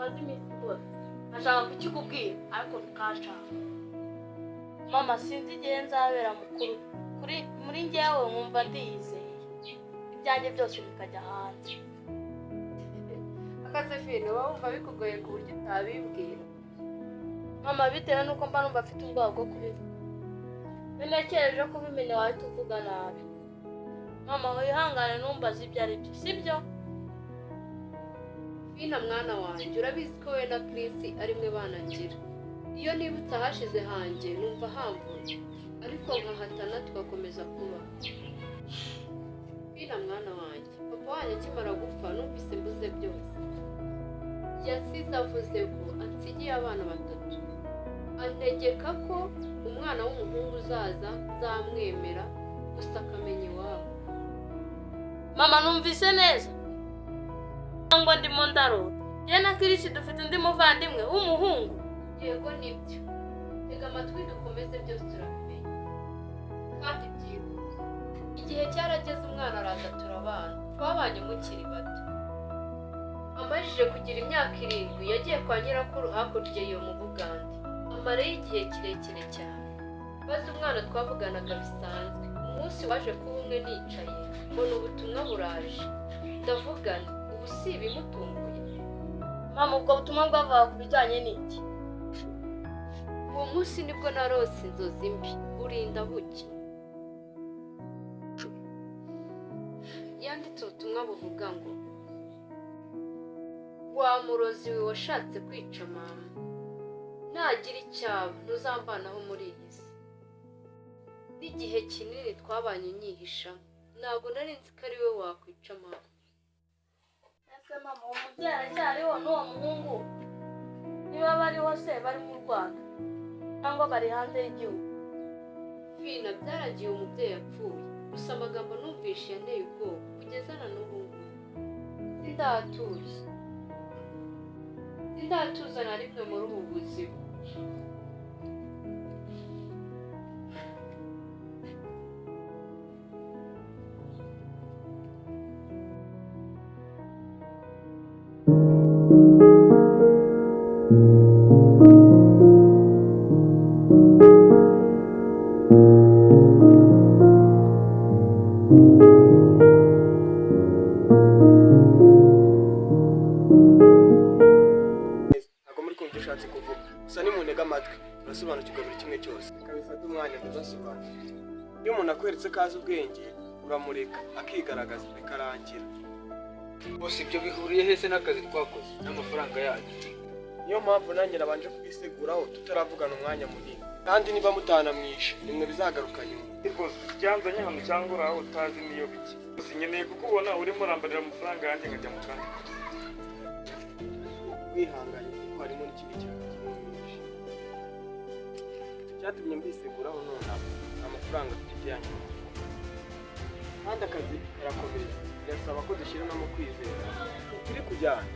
Maze iminsi mbona nkashaka kukikubwira ariko ntikanshaka. Mama, sinzi igihe nzabera mukuru. Kuri muri njyewe nkumva ndiyizeye, ibyanjye byose bikajya hanze. Akasefine, wowe wumva bikugoye ku buryo utabimbwira? Mama, bitewe n'uko mba numva mfite ubwoba bwo kubivuga. Iyo ntekereje kubimenya wahita uvuga nabi. Mama, wihangane ntumbaze ibyo ari byo, sibyo? Fina mwana wanjye, urabizi ko we na Chris ari mwe bana ngira. Iyo nibutse ahashize hanjye numva hambuye, ariko nkahatana tugakomeza kuba. Fina mwana wanjye, papa wanjye akimara gupfa numvise mbuze byose. Yasize avuze ko ansigiye abana batatu, antegeka ko umwana w'umuhungu uzaza nzamwemera gusa akamenya iwabo. Mama, numvise neza cyangwa ndimo ndarota? Njye na Chris dufite undi muvandimwe w'umuhungu? Yego nibyo, tega amatwi dukomeze, byose turabimenya kandi byihuse. Igihe cyarageze umwana araza turabana, twabanye mukiri bato. Amajije kugira imyaka 7 yagiye kwa nyirakuru hakurya iyo mu Bugande, amarayo igihe kirekire cyane. Maze umwana twavuganaga bisanzwe, umunsi waje kuba umwe nicaye mbona ubutumwa buraje, ndavugana ubu si ibimutunguye. Mama, ubwo butumwa bwavaga ku bijyanye n'iki? Uwo munsi nibwo narose inzozi mbi burinda bucya. Yanditse ubutumwa buvuga ngo: wa murozi we washatse kwica mama, nagira icyaba ntuzambanaho muri iyi si. N'igihe kinini twabanye nyihishamo, ntabwo nari nzi ko ari we wakwica mama. Ese mama, uwo mubyeyi aracyariho n'uwo muhungu? Niba bariho se bari mu Rwanda cyangwa bari hanze y'igihugu? Fina, byaragiye umubyeyi yapfuye, gusa amagambo numvishe yanteye ubwoba kugeza na n'ubu ngubu. Sindatuza, sindatuza na rimwe muri ubu buzima. Ntabwo muri kumva icyo ushatse kuvuga, gusa nimuntega amatwi urasobanukirwa buri kimwe cyose. Reka bifate umwanya ntibasobanukirwe. Iyo umuntu akweretse ko azi ubwenge uramureka akigaragaza bikarangira. Bose ibyo bihuriye hese n'akazi twakoze n'amafaranga yacu? Niyo mpamvu nanjye nabanje kubiseguraho tutaravugana umwanya munini, kandi niba mutanamwishe nimwe bizagaruka nyuma. Rwose icyanzanye hano cyangwa uraho utazi niyo bike. Gusa nkeneye kukubona urimo urambarira amafaranga yanjye nkajya mu kandi kazi. Wihanganye kuko harimo n'ikindi kintu kimwe cyatumye mbiseguraho nonaha. Ni amafaranga mfite yanyu mu mufuka, kandi akazi karakomeye, birasaba ko dushyiramo kwizera turi kujyana.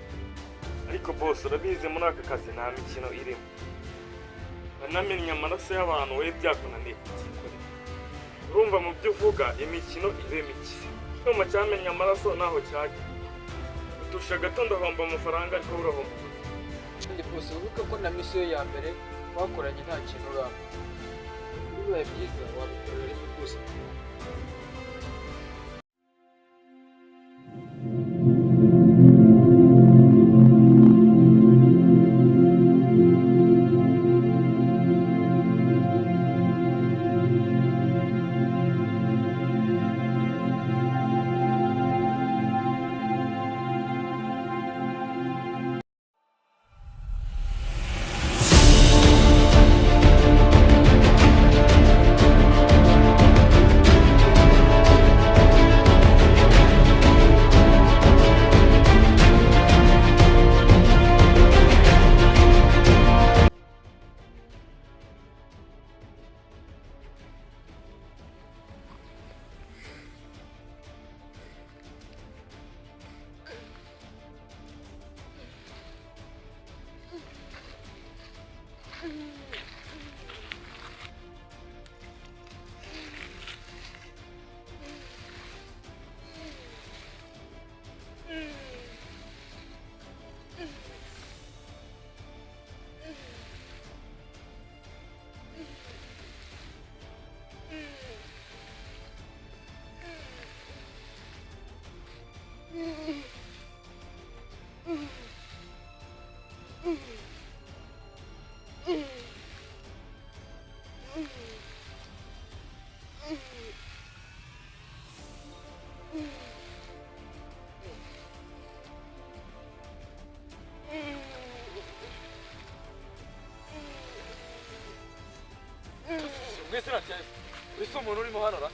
Ariko bose urabizi muri aka kazi nta mikino irimo. Banamennye amaraso y'abantu, wowe byakunaniye kubyikorera. Urumva mu byo uvuga imikino ibe mike. Icyuma cyamennye amaraso ntaho cyajya. Utusha gato ndahomba amafaranga, ariko wowe urahomba ubuzima. Kandi bose wibuke ko na misiyo ya mbere twakoranye nta kintu uraba. Bibaye byiza wabikorera rimwe rwose. umuntu urimo hano ra.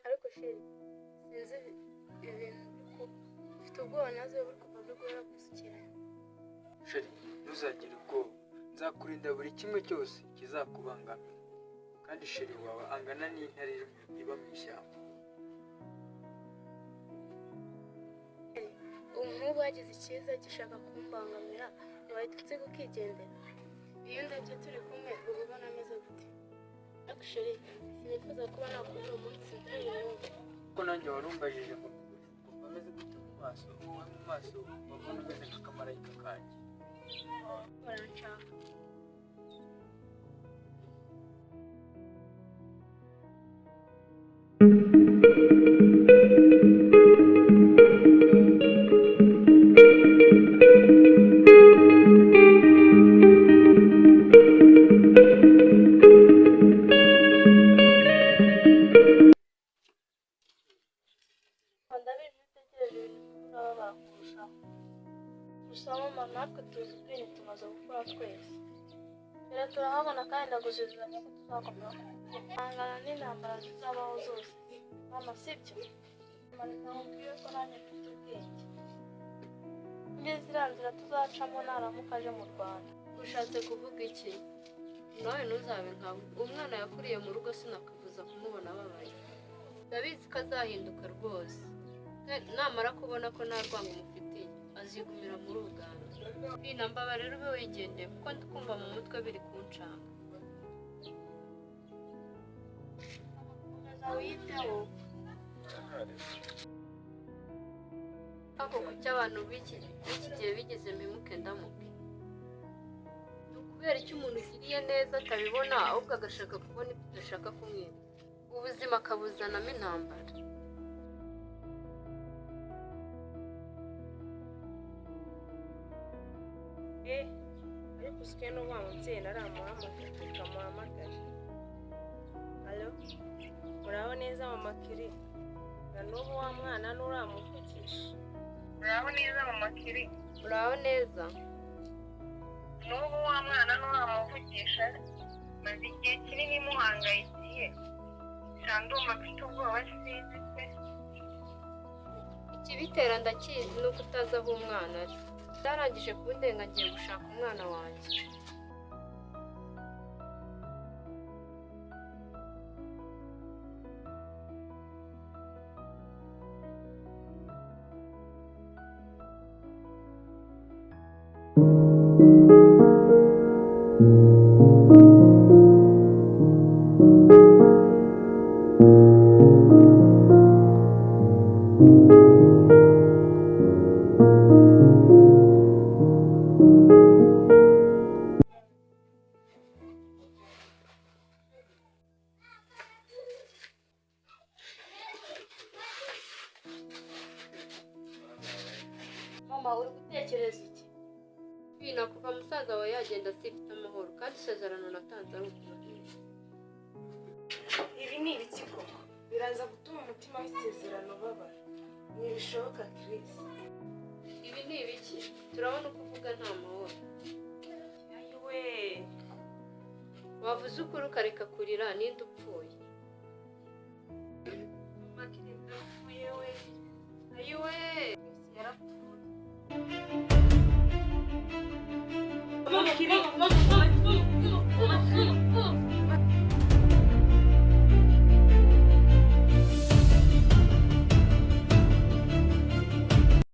Ariko chéri, sinzi ibintu mfite ubwoba nazo buri kuva buri guhera gusukiranya. Chéri, ntuzagire ubwoba, nzakurinda buri kimwe cyose kizakubangamira. Kandi chéri wawe angana n'intare iba mu ishyamba. Ubu nk'ubu hagize icyiza gishaka kumbangamira, ntiwahita unsiga ukigendera. Iyo ndebye turi kumwe uba ubona ameze gute? Ariko chéri, sinifuza kuba nakubura umunsi nk'uyu n'uyu. Kuko nanjye warumbajije ngo ameze gute mu maso, wowe mu maso wabona umeze nk'akamarayika kanjye. Baranshaka. Ndabizi iyo utekereje ibintu urababara kurushaho. Gusa mama, natwe tuzi ubwenge tumaze gukura twese. Mbere turahabona kandi ndagusezeranya ko tuzakomera guhangana n'intambara zizabaho zose. Mama, sibyo? Mama, reka nkubwire ko nanjye mfite ubwenge. Muri ziriya nzira tuzacamo naramuka aje mu Rwanda. Ushatse kuvuga iki? Nawe ntuzabe nkawe. Umwana yakuriye mu rugo sinakwifuza kumubona ababaye. Ndabizi ko azahinduka rwose. Namara kubona ko nta rwango umufitiye, azigumira muri Uganda. Fina, mbabarira ube wigendeye kuko ndikumva mu mutwe biri kuncanga. Komeza wiyiteho. Ariko kuki abantu b'iki gihe bigize mpemuke ndamuke? Ni ukubera icyo umuntu ugiriye neza atabibona, ahubwo agashaka kubona ibyo udashaka kumwereka. Ubuzima akabuzanamo intambara. Ariko usigaye no wa mubyeyi naramuhamagara, reka muhamagare. Alo, muraho neza mama Kiri? Na n'ubu wa mwana nturamuvugisha? Muraho neza mama Kiri? Muraho neza. N'ubu wa mwana nturamuvugisha? Maze igihe kinini muhangayikiye. Sha ndumva mfite ubwoba sinzi pe. Ikibitera ndakizi, ni uko utazi aho umwana ari. Byarangije kundenga, ngiye gushaka umwana wanjye. Mama, uri gutekereza iki? Fina, kuva musaza wawe yagenda sifite amahoro, kandi isezerano natanze ari ukubahiriza. Ibi ni ibiki koko? Biraza gutuma umutima w'isezerano ubabara. Ntibishoboka Chris. Ibi ni ibiki? Turabona uko uvuga nta mahoro. Ayiwe. Wavuze ukuri ukareka kurira, ninde upfuye? Mama Kiri, ndapfuye we. Ayiwe. Yarapfuye. Mama, mama, mama, mama, mama.